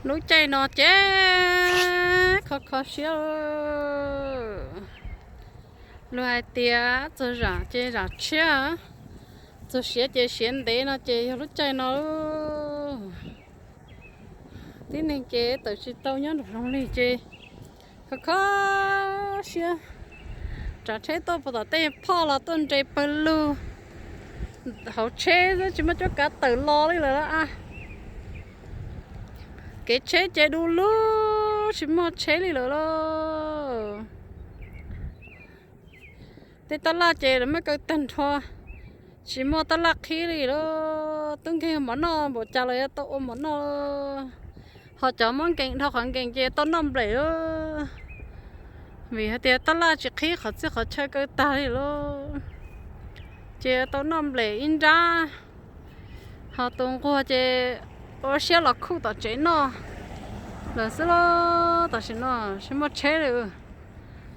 Lub caij no ces kho kho siab. Luag hais tias txog zam ces zam tshiab, txog siav ces siav ntev no ces yog lub caij no. Tib neeg ces tawm tsis tau nyob nraum zoov li ces kho kho siab. Tsav tsheb tuaj puas tom tej phoj los tuaj nres pawg lug hauv tsheb xwb tsis muaj cuab kav tawm los li lawm a. Kev tsheb ces du lug tsis muaj tsheb li lawm lauj. Tej tab laj ces lawv muab kaw tag nrho, tsis muaj tab laj qhib li lauj. Tub nkeeg mov noj npaum cas los yuav tau ua mov noj. Ho cov muab nkees dhau qhov nkees ces tau noj nplej lauj. Vim hais tias tab laj tsis qhib qhov txhia qhov chaw kaw tag li lauj, ces tau noj nplej ib nrab. Ho tus nquag ces ua siab los khuj tom tsev noj lawm xwb lauj. Tam sim no tsis muaj tsheb li.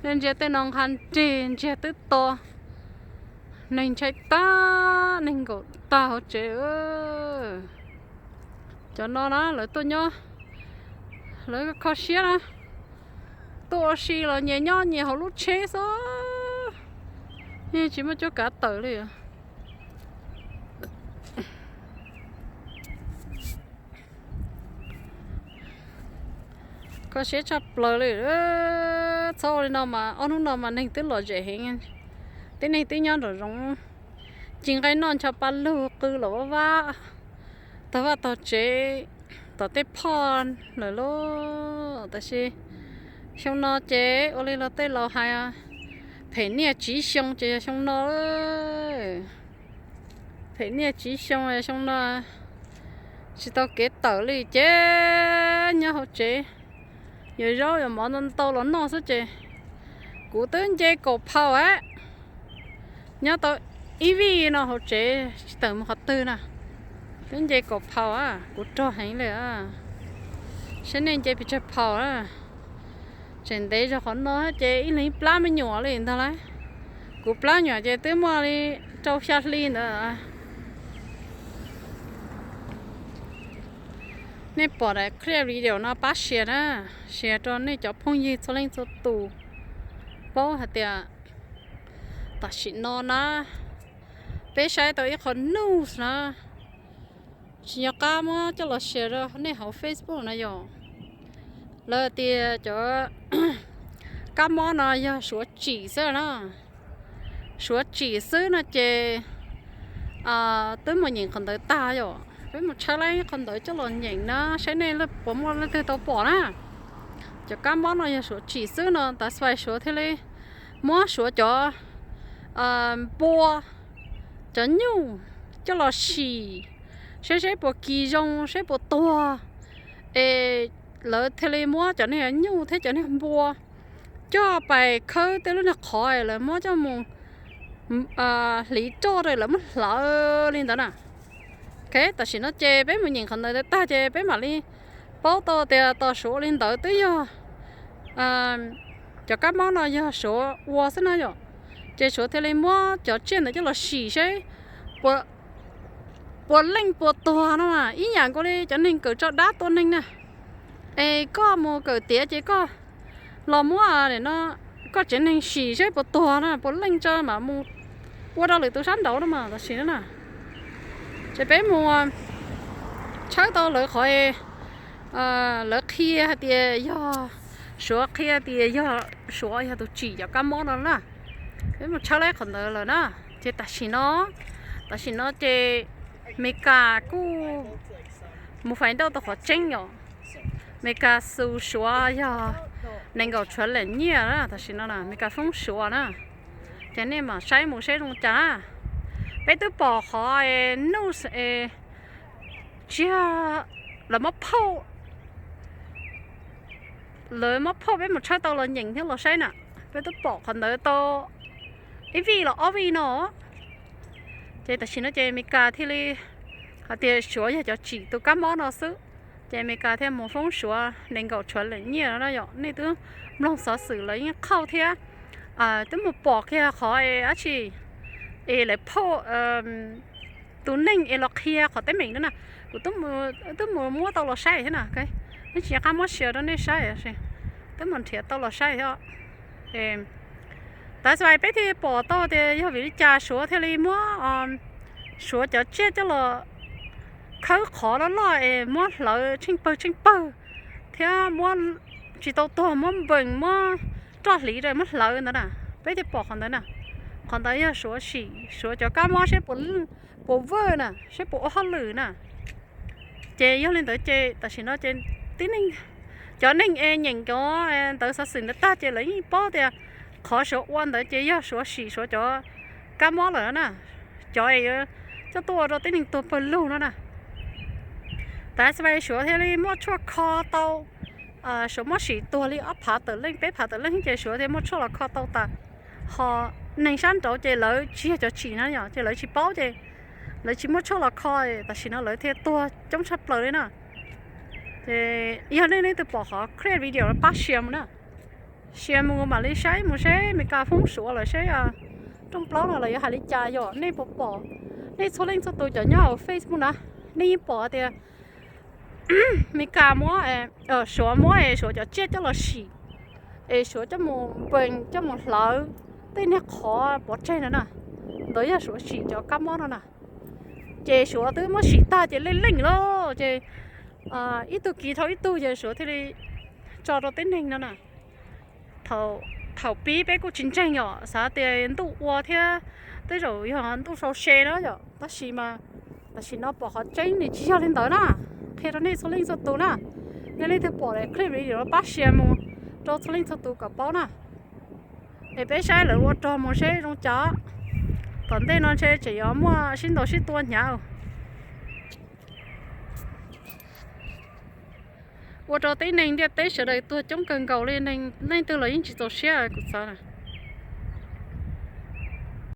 Nej ntsia tej no nqha nrig ntsiag twb to, neeg ntshai tag, neeg nkaum tag hauv tsev. Cov no na lawv tuaj nyob, lawv kho siab na, tuaj ua si los nyias nyob nyias hauv lub tsheb xwb, yeej tsis muaj cuab kav tawm li. Kho siab tshaj plaws li. Txhob ua li no mas ob hnub no mas neeg twb lom zem heev. Tib neeg twb nyob nraum zoov ci nqaij noj ncho pa lug qw los vaj vaj, tog vaj tog tsev, tom tej phoj lawm lauj. Tab sis xyoo no ces ua li los tej laus hais, phem niaj tsiv xyoo ces yog xyoo no. Phem niaj tsiv xyoo, xyoo no tsis tau kev tawm li ces nyob hauv tsev, yuav zaub yuav mov ntau ntau los noj xwb ces kuv twb nce kaum phaus a. Nyob tau ib vij no hauv tsev tsis tawm mus qhov twg na, twb nce kaum phaus a, kuv rog heev li. Saib nej nce pes tsawg phaus a. Tseem ntev zog qhov no ces ib leeg plab me nyuam li ntag lauj. Kuv plab nyuam ces twb muaj li rau xya hli ntawd. Nej pom daim clip video no pab share na, share rau nej cov phooj ywg txhua leej txhua tus paub hais tias tam sim no na peb saib tau ib qho news na, tsis nco qab muab coj los share rau nej hauv Facebook na yom. Lawv tias cov kab mob no yog Suav tsim xwb na. Suav tsim xwb no ces twb mus nyeem qhov ntawd tag yom. Peb mus tshawb laib qhov ntawd coj los nyeem na, saib nej puas muaj leej twg tau pom na. Cov kab mob no yog Suav tsim xwb no, tav xwais Suav thiaj li muab Suav cov npua, cov nyuj coj los sim, saib seb puas kis zoo, seb puas tuag. Es lawv thiaj li muab cov niag nyuj thiab cov niag npua coj pais khawb tej lub niag qhov lawv muab coj mus hliv roj rau lawv muab hlawv li ntawd na. Tam sim no ces peb mus nyeem qhov ntawd tag ces peb mam li paub tau tias tos Suav ua li ntawd twb yog cov kab mob no yog Suav ua xwb na yom. Ces Suav thiaj li muab cov tsiaj ntawd coj los sim seb puas leej puas tuag no mas ib yam nkaus li cov neeg kawm tso dab tua neeg na. Es koj mus kawm tiav ces koj los muab no koj tsev neeg sim seb puas tuag na, puas leej tso mam mus ua rau lwm tus sab nraud no mas tam sim no na. Ces peb mus tshawb tau lawv qhov, lawv qhia hais tias yog, Suav qhia tias yog Suav yog tus tsim cov kab mob no na. Peb mus tshawb laib qhov ntawd lawm na. Ces tam sim no, tam sim no ces Meskas kuj mus fais ntauj tau qhov tseeb yom. Meskas xus Suav yog nees nkaum trillion nyiaj na, tam sim no na Meskas foob Suav na. Ces nej mam saib mus seb zoo cas na. Peb twb pom qhov news es tsiag, lawv muab phauj, lawv muab phauj, peb mus tshawb tau los nyeem thiab los saib na. Peb twb pom qhov ntawd tau ib vij los ob vij no. Ces tam sim no ces Meskas thiaj li hais tias Suav yog cov tsim tus kab mob no xwb. Ces Meskas thiaj mus foob Suav nees nkaum trillion nyiaj no na yom. Nej twb mloog xov xwm lawv yeej qhauj thiab, twb mus pom kiag qhov dab tsi es lawv phauj tus neeg es los qhia qhov teeb meem no na. Kuv twb mus muab tau los saib thiab na. Twb tsis nco qab muab share rau nej saib, twb mus nrhiav tau los saib thiab. Tav xwb peb thiaj pom tau tias yog vim li cas Suav thiaj li muab, Suav cov tsiaj coj los khawb qhov loj loj es muab hlawv tsheej pawg tsheej pawg, thiab muab, tsis tau tuag, muab npees, muab roj hliv rau muab hlawv ntawd na. Peb thiaj pom qhov ntawd na. Qhov ntawd yog Suav sim Suav cov kab mob seb puas vwj na, seb puas ua hauj lwm na. Ces yog li ntawd ces tam sim no ces tib neeg, cov neeg es nyeem cov ntawv xov xwm ntawd tag ces lawv yeej paub tias qhov Suav ua ntawd ces yog Suav sim Suav cov kab mob lawm na. Cov es coj tuaj ua rau tib neeg tuag pawg lug no na. Tav xwb Suav thiaj li muaj tshuaj kho tau, Suav muab sim tuag li ob phav tawm leej peb phav tawm leej ces Suav thiaj muaj tshuaj los kho tau tas. Ho neeg sab nraud ces lawv tsis yog cov tsim no yom, ces lawv tsis paub ces lawv tsis muaj tshuaj los kho, tam sim no lawv thiaj tuag coob tshaj plaws li na. Ces yog nej leej twg pom qhov clip video no pab share mus na. Share mus mam li saib mus seb Meskas foob Suav lawm seb rooj plaub no lawv yuav hais li cas, yog nej puas pom, nej txhua leej txhua tus cov nyob hauv Facebook na, nej yeej pom tias Meskas muab, Suav muab es Suav cov tsiaj coj los sim, es Suav coj mus npees coj mus hlawv tej niag qhov pov tseg no na. Ntawd yog Suav sim cov kab mob no na. Ces Suav twb muab sim tag ces leej leej lawm ces ib tug kiv dhau ib tug ces Suav thiaj li tso rau tib neeg no na. Thaum pib peb kuj tsis ntseeg yom, xav tias ntuj ua thiab, tej zaum yog ntuj sau se na yom, tab sis mas tam sim no pom qhov tseeb nws tsis yog li ntawd na. Qhia rau nej txhua leej txhua tus na. Nej leej twg pom clip video no pab share mus rau txhua leej txhua tus kom paub na. Es peb saib lawv ua rog mus seb zoo cas. Tom ntej no ntshe tseem yuav muaj sib ntaus sib tua hnyav. Ua rau tib neeg ntiaj teb sawv daws tuag coob kawg nkaus li, neeg leej twg los yeej tsis txaus siab kuv xav.